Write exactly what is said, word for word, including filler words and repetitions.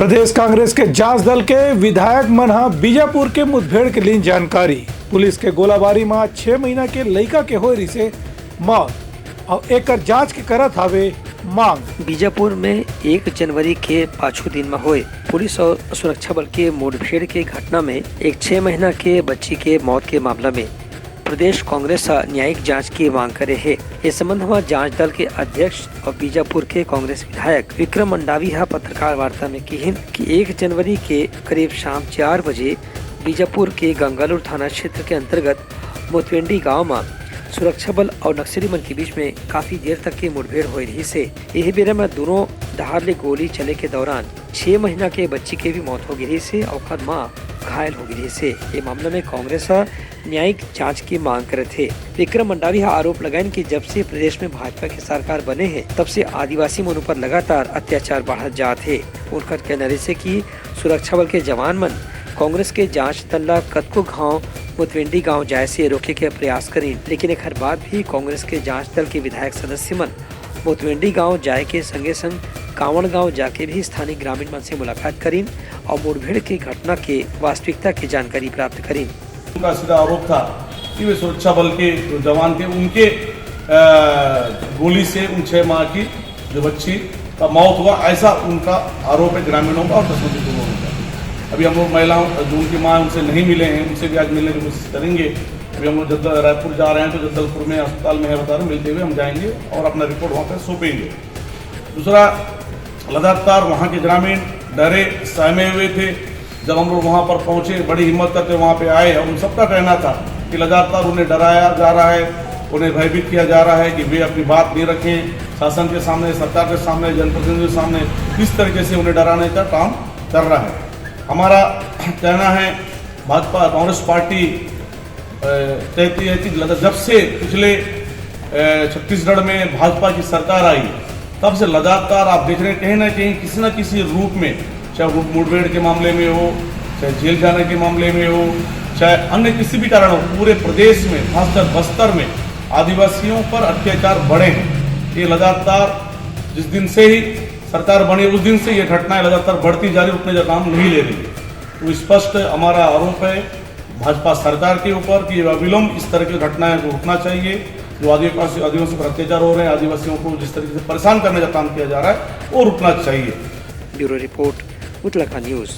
प्रदेश कांग्रेस के जांच दल के विधायक मन ह बीजापुर के मुठभेड़ के लीन जानकारी। पुलिस के गोलाबारी म छह महीना के लइका के होए रिसे मौत, अउ एकर जांच के करत हावे मांग। बीजापुर में एक जनवरी के पाछू दिन म होए पुलिस अउ सुरक्षा बल के मुठभेड़ के घटना में एक छह महीना के बच्ची के मौत के मामला में प्रदेश कांग्रेस ह न्यायिक जांच के मांग करे हे। ए संबंध म जांच दल के अध्यक्ष अउ बीजापुर के कांग्रेस विधायक विक्रम मंडावी ह पत्रकार वार्ता में किहिन कि एक जनवरी के करीब शाम चार बजे बीजापुर के गंगालूर थाना क्षेत्र के अंतर्गत मोतवेंडी गांव म सुरक्षा बल अउ नक्सली मन के बीच में काफी देर तक के मुठभेड़ होए रहिस हे। एही बेरा म दूनों डहार ले गोली चले के दौरान छह महीना के बच्ची के भी मौत हो गे रहिस हे अउ ओखर मां घायल हो गे रहिस हे। ए मामला में कांग्रेस ह न्यायिक जांच की मांग करत हे। विक्रम मंडावी ह आरोप लगाइन कि जब से प्रदेश में भाजपा के सरकार बने हे, तब से आदिवासी मन ऊपर लगातार अत्याचार बढ़त जात हे। उनकर कहना रहिस हे कि सुरक्षा बल के जवान मन कांग्रेस के जांच दल ला कतको घांव मोतवेंडी गांव जाए से रोके के प्रयास करिन, लेकिन एखर बाद भी कांग्रेस के जांच दल के विधायक सदस्य मन मोतवेंडी गांव जाए के संगे संग कांवड़ गांव जाके भी स्थानीय ग्रामीण मन से मुलाकात करिन अउ मुठभेड़ के घटना के वास्तविकता के जानकारी प्राप्त करिन। उनका सीधा आरोप था कि वे सुरक्षा बल के जो जवान थे, उनके, अ, गोली से उन छह माह की जो बच्ची का मौत हुआ, ऐसा उनका आरोप है ग्रामीणों का और प्रशासनिक लोगों का। अभी हम लोग महिलाओं, जो उनकी माँ, उनसे नहीं मिले हैं, उनसे भी आज मिलने की कोशिश करेंगे। अभी हम लोग जगदल-, रायपुर जा रहे हैं, तो जगदलपुर में अस्पताल में है, बता रहे, मिलते हुए हम जाएंगे और अपना रिपोर्ट वहाँ पर सौंपेंगे। दूसरा, लगातार वहाँ के ग्रामीण डरे, सहमे हुए थे। जब हम लोग वहाँ पर पहुँचे, बड़ी हिम्मत करके वहाँ पे आए, और उन सबका कहना था कि लगातार उन्हें डराया जा रहा है, उन्हें भयभीत किया जा रहा है कि वे अपनी बात नहीं रखें, शासन के सामने, सरकार के सामने, जनप्रतिनिधियों के सामने, इस तरीके से उन्हें डराने का काम कर रहा है। हमारा कहना है, भाजपा, कांग्रेस पार्टी अ, कहती है कि लगा-, जब से पिछले, अ, छत्तीसगढ़ में भाजपा की सरकार आई, तब से लगातार आप देख रहे हैं, कहीं ना कहीं, किसी ना किसी रूप में, चाहे वो मुठभेड़ के मामले में हो, चाहे जेल जाने के मामले में हो, चाहे अन्य किसी भी कारण हो, पूरे प्रदेश में, खासकर बस्तर में आदिवासियों पर अत्याचार बढ़े हैं। ये लगातार जिस दिन से ही सरकार बनी, उस दिन से ये घटनाएं लगातार बढ़ती जा रही, रुकने का नाम नहीं ले रही। तो स्पष्ट हमारा आरोप है भाजपा सरकार के ऊपर कि अविलंब इस तरह की घटनाएं को रुकना चाहिए। जो आदिवासी, आदिवासियों पर अत्याचार हो रहे हैं, आदिवासियों को जिस तरीके से परेशान करने का काम किया जा रहा है, वो रुकना चाहिए। Bureau report, Uttarakhand news.